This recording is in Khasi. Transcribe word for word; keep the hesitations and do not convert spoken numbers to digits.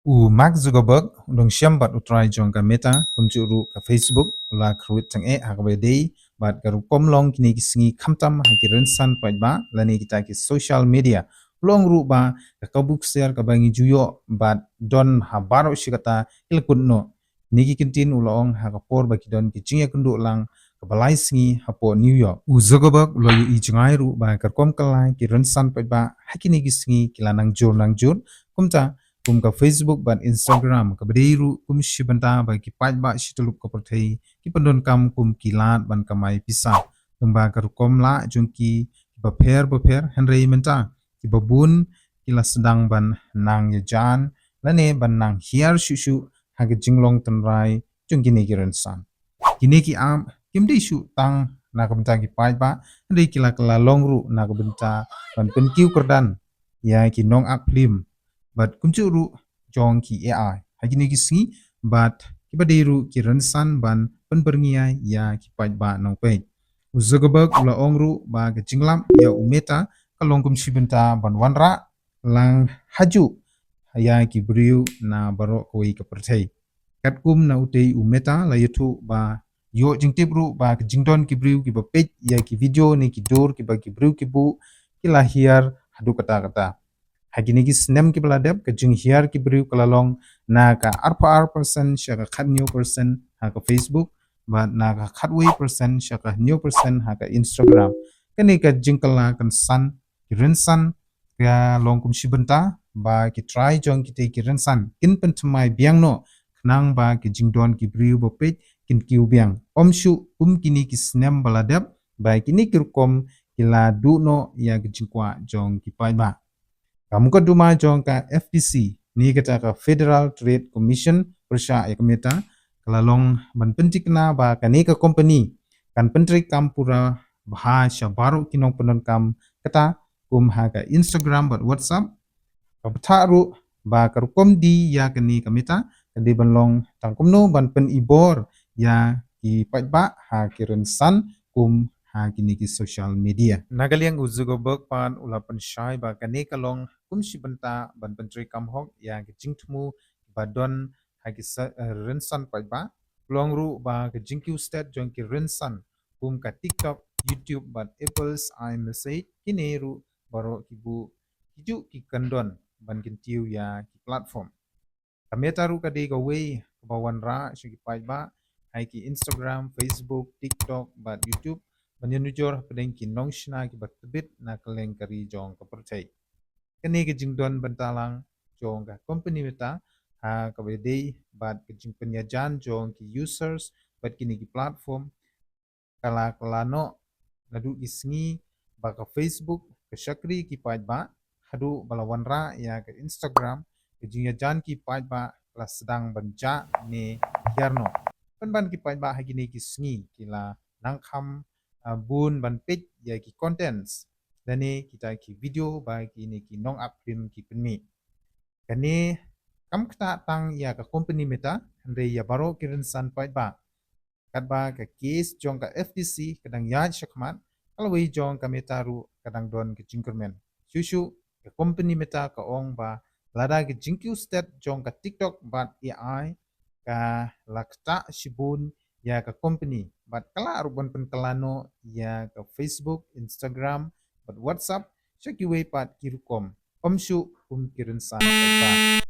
U Mark Zuckerberg u nongshim bad u trai jong ka Meta, kumjuh ruh ka Facebook, u la kyrwit tyngeh ha kaba dei bad ka rukom long kine ki sngi khamtam ha ki rynsan paidbah lane kita ki social media. U la ong ruh ba ka kabu ksiar kaba ngi ju ïoh bad don ha baroh shi katta ki la kut noh. Kine ki kyntien u la ong ha ka por ba ki don ki jingïakynduh lang kaba lai sngi hapoh New York. U Zuckerberg u la ïohi jngai ruh ba ka rukom kylla ki rynsan paidbah ha kine ki sngi ki la nang jur nang jur, kumta kum ka Facebook bad Instagram, kaba dei ruh kum shi bynta ba ki paidbah shi tyllup ka pyrthei ki pyndonkam kum ki lad ban kamai pisa. Tangba ka rukom lah jong ki kiba pher bapher, hynrei mynta kiba bun ki la sdang ban nang ïajan lane ban nang hiar shuh shuh ha ka jinglong tynrai jong kine ki rynsan. Kine ki app kim dei shuh tang na ka bynta ki paidbah, hynrei ki la kylla long ruh na ka bynta ban pynkiew kyrdan ïa ki nongak phlim bad kumjuh ruh jong ki A I ha kine ki sngi, bad kiba dei ruh ki rynsan ban pynbyrngia ïa ki paidbah nongpeit. U Zuckerberg u la ong ruh ba ka jinglap ïa u Meta ka long kum shi bynta ban wanrah lang hajuh ïa ki briew na baroh kawei ka pyrthei. Katkum na utei u Meta la ïathuh ba ïoh jingtip ruh ba ka jingdon ki briew kiba peit ïa ki video ne ki dur kiba ki briew ki buh ki la hiar haduh katta katta. Ha kine ki snem kiba la dep, ka jinghiar ki briew ka la long na ka arphew ar percent sha ka khathynñiew percent ha ka Facebook, bad na ka khatwei percent sha ka hynñiew percent ha ka Instagram. Kane ka jingkylla kynsan ki rynsan ka long kum shi bynta ba ki trai jong kitei ki rynsan kin pynthymmai biang noh, khnang ba ki jingdon ki briew ba peit kin kiew biang. Ym shuh kum kine ki snem ba la dep ba kine ki rukom ki la duh noh ïa ki jingkwah jong ki paidbah. Ka mukotduma jong ka F T C, ne kata ka Federal Trade Commission, pyrshah ïa ka Meta, ka la long ban pynthikna ba kane ka company kan pyntreikam pura bha sha baroh ki nongpyndonkam, kata kum ha ka Instagram bad WhatsApp. Ka bthah ruh ba ka rukom die ïa kane ka Meta ka dei ban long tang kumno ban pynibor ïa ki paidbah ha ki rynsan kum ha kine ki social media. Na ka liang u Zuckerberg pat u la pynshai ba kane ka long kum shi bynta ban pyntreikam hok ïa ki jingthmu ba don ha ki sa-, eh, rynsan paidbah. U la ong ruh ba ka jingkiew stet jong ki rynsan kum ka TikTok, YouTube bad Apple's iMessage, kine ruh baroh ki buh kijuh ki kyndon ban kyntiew ïa ki platform. Ka Meta ruh ka dei kawei kaba wanrah sha ki paidbah ha ki Instagram, Facebook, TikTok bad YouTube ban ïanujor hapdeng ki nongshna kiba tbit na kylleng ka ri jong ka pyrthei. Kane ka jingdon bynta lang jong ka company Meta ha kaba dei bad ka jingpynïajan jong ki users bad kine ki platform ka la kylla noh naduh ki sngi ba ka Facebook ka shakri ki paidbah, haduh ba la wanrah ïa ka Instagram, ka jingïajan ki paidbah ka la sdang ban jah ne hiar noh. Pynban ki paidbah ha kine ki sngi ki la nang kham, ah, bun ban peit ïa ki contents lane kita ki video ba kine ki nongak phlim ki pynmih. Kane kam ktah tang ïa ka company Meta, hynrei ïa baroh ki rynsan paidbah. Katba ka case jong ka F T C ka dang ïaid shakhmat, ka lawei jong ka Meta ruh ka dang don ka jingkyrmen. Shuh shuh ka company Meta ka ong ba lada ka jingkiew stet jong ka TikTok bad A I ka la ktah shibun ïa ka company bad ka lah ruh ban pynkylla noh ïa ka Facebook, Instagram bad WhatsApp sha kiwei pat ki rukom. Ym shuh kum ki rynsan paidbah.